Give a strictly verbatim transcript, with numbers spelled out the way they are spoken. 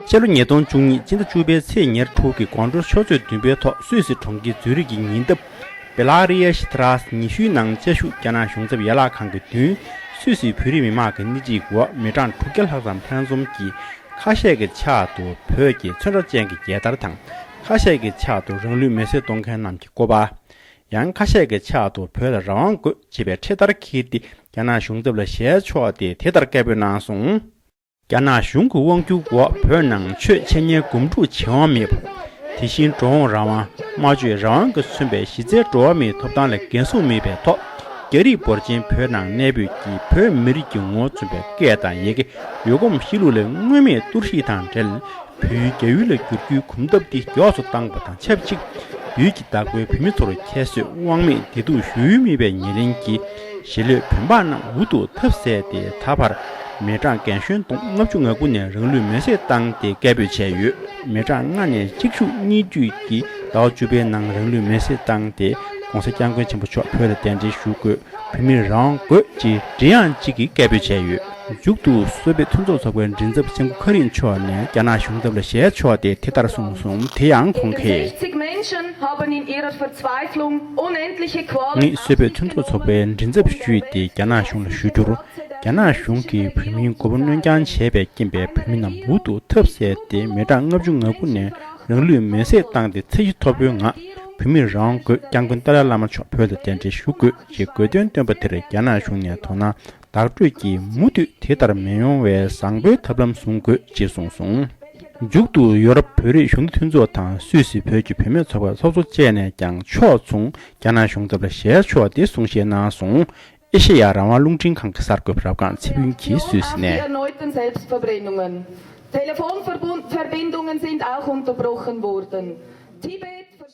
སྤྱི་ལོ་ཉིས་སྟོང་བཅུ་གཉིས་སྤྱི་ཟླ་བཅུ་པའི་ཚེས་ཉེར་དྲུག་གི་དགོང་དྲོ་ཆུ་ཚོད་བདུན་པའི་ཐོག་སུད་སི་གྲོང་ཁྱེར་ཛུ་རིག་གི་ཉེ་འདབས་སྦེ་ལ་རི་ཡ་ཤི་ཐ་ར་སི་ཉི་ཤུའི་ནང་བཅའ་བཞུགས་རྒྱ་ནག་གཞུང་ཚབ་ཡན་ལག་ཁང་གི་མདུན་སུད་སི་བོད་རིགས་མི་མང་གི་སྣེ་ཁྲིད་འོག་མི་གྲངས་དྲུག་བརྒྱ་ལྷག་ཙམ་ལྷན་འཛོམས་ཀྱིས་ཁ་ཤས་ཀྱི་ཕྱག་ཏུ་བོད་ཀྱི་མཚོན་ཁྲ་ཅན་གྱི་རྒྱལ་དར་དང་། ཁ་ཤས་ཀྱི་ཕྱག་ཏུ་རང་ལུས་མེར་སྲེག་གཏོང་མཁན་རྣམས་ཀྱི་སྐུ་པར། ཡང་ཁ་ཤས་ཀྱི་ཕྱག་ཏུ་བོད་ལ་རང་དབང་དགོས་ཅེས་པའི་འཕྲེད་དར་འཁྱེར་ཏེ་རྒྱ་ནག་གཞུང་ཚབ་ལ་ཞལ་ཕྱོགས་ཏེ་དེ་ལྟར་སྐད་འབོད་གནང་སོང་། རྒྱ་ནག་གཞུང་གི་དབང་སྒྱུར་འོག་བོད་ནང་ཆོས་འཆད་ཉན་སྒོམ་སྒྲུབ་བྱེད་དབང་མེད་པ། དེ་བཞིན་འགྲོ་འོང་རང་དབང་། སྨྲ་བརྗོད་རང་དབང་གིས་མཚོན་པའི་གཞི་རྩའི་འགྲོ་བ་མིའི་ཐོབ་ཐང་ལ་འགན་སྲུང་མེད་པའི་ཐོག་རྒྱ་རིགས་འབོར་ཆེན་བོད་ནང་གནས་སྤོས་ཀྱིས་བོད་མི་རིགས་ཀྱི་ངོ་བོ་མཚོན་པའི་སྐད་དང་ཡི་གེ། ཡུལ་གོམས་གཤིས་ལུགས་ལ་མངོན་མེད་གཏོར་བཤིག་དང་འབྲེལ། བོད་ཡུལ་རྒྱ་ཡུལ་ལ་བསྒྱུར་རྒྱུའི་གོམ་སྟབས་འདི་མགྱོགས་སུ་བཏང་བ་དང་ཆབས་ཅིག་བོད་ཀྱི་བདག་པོའི་བོད་མི་ཚོར་ཁྱད་གསོད་དབང་མེད་བདེ་སྡུག་ཞུ་ཡུལ་མེད་པའི་ཉེར་ལེན་གྱིས་གཞིས་ལུས་བོད་འབངས་རྣམས་འུ་ཐུག་ཐབས་ཟད་དེ་ད་བར་མི་གྲངས་རྒན་གཞོན་སྟོང་ལྔ་བཅུ་ང་དགུ་ནས་རང་ལུས་མེར་སྲེག་བཏང་སྟེ་སྐད་འབོད་བྱས་ཡོད། མི་གྲངས་ལྔ་ནས་གཅིག་མཇུག་གཉིས་མཐུད་ཀྱིས་ཟླ་བ་བཅུ་པའི་ནང་རང་ལུས་མེར་སྲེག་བཏང་སྟེ་༸གོང་ས་༸སྐྱབས་མགོན་ཆེན་པོ་མཆོག་བོད་ལ་གདན་འདྲེན་ཞུ་དགོས། བོད་མིར་རང་དབང་དགོས་ཅེས་མགྲིན་དབྱངས་གཅིག་གིས་སྐད་འབོད་བྱས་ཡོད། མཇུག་ཏུ་སུད་བོད་མཐུན་ཚོགས་ཚོགས་པའི་མགྲིན་ཚབ་སྐྱབས་མགོན་ཁ་རིན་མཆོག་ནས་རྒྱ་ནག་གཞུང་ཚབ་ལ་ཞལ་ཕྱོགས་ཏེ་དེ་ལྟར་གསུངས་སོང་། དེ་ཡང་ཁོང་གིས། Sechzig Menschen haben in ihrer Verzweiflung unendliche Qualen auf sich genommen. ངས་སུད་བོད་མཐུན་ཚོགས་ཚོགས་པའི་མགྲིན་ཚབ་ཞུས་ཏེ་རྒྱ་ནག་གཞུང་ལ་ཞུ་རྒྱུར། རྒྱ་ནག་གཞུང་གིས་བོད་མིའི་མགོ་བོ་གནོན་རྐྱང་བྱས་པའི་རྐྱེན་པས་བོད་མི་རྣམས་འུ་ཐུག་ཐབས་ཟད་དེ་མི་གྲངས་ལྔ་བཅུ་ང་དགུ་ནས་རང་ལུས་མེར་སྲེག་བཏང་སྟེ་ཚེ་གཞི་ཐོབ་པའི་ངང་བོད་མིར་རང་དབང་དགོས། སྐྱབས་མགོན་ཏཱ་ལའི་བླ་མ་མཆོག་བོད་ལ་གདན་འདྲེན་ཞུ་དགོས་ཅེས་དགོས་འདུན་བཏོན་པ་དེར་རྒྱ་ནག་གཞུང་ནས་དོ་སྣང་བདག་སྤྲོད་ཀྱིས་མུ་མཐུད་དེ་ལྟར་མི་ཡོང་བའི་བཟང་པོའི་ཐབས་ལམ་བཟུང་དགོས་ཅེས་གསུངས་སོང་། མཇུག་ཏུ་ཡོ་རོབ་བོད་རིགས་གཞོན་ནུ་མཐུན་ཚོགས་དང་སུད་སི་བོད་ཀྱི་བུད་མེད་ཚོགས་པ་ཚོགས་གཙོ་བཅས་ནས་ཀྱང་ཕྱོགས་མཚུངས་རྒྱ་ནག་གཞུང་ཚབ་ལ་ཞལ་ཕྱོགས་ཏེ་གསུང་བཤད་གནང་སོང་། ཨེ་ཤེ་ཡ་རང་དབང་རླུང་འཕྲིན་ཁང་གི་གསར་འགོད་པ་རབ་སྒང་ཚེ་ཕུན་གྱིས་སུད་སི་ནས། Erneuten Selbstverbrennungen. Telefonverbindungen sind auch unterbrochen worden. Tibet